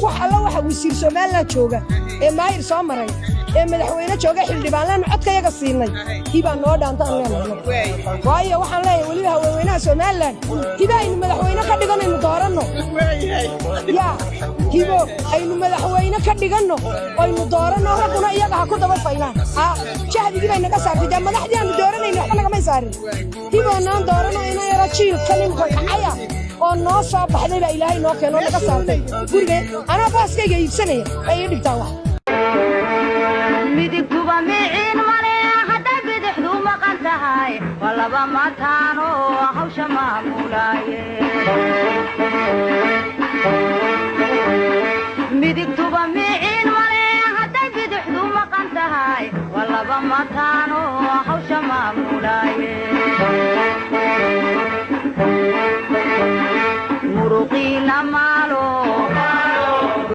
Wax alla waxa wasiir Somalilan jooga ee maayir soo maray ee madaxweyne jooga, xildhibaanlaan codkayaga siinay, Hibaa noo dhaanta aan leenahay. Waayo, waxaan leeyahay weliba haweenweynaha Somalilan, Hiba aynu madaxweyne ka dhiganaynu dooranno. Yaa Hibo aynu madaxweyne ka dhiganno, aynu dooranno, ragguna iyaga ha ku daba faylaan. Jahdigii bay naga saartay. Dee madaxdii aanu dooranayno waxba nagamay saarin. Hiboonaan dooranno, ina yaro jiilka nimka kacaya oo noo soo baxday baa Ilaahay noo keenoo naga saartay. Guriga anaa baaskayga iibsanaya ay ii dhigtaan wax. Midigtuba miciin male hadday bidixdu maqan tahay, waa laba mataano hawsha maamulaaye. Midigtuba miciin male hadday bidixdu maqan tahay, waa laba mataano hawsha maamulaaye.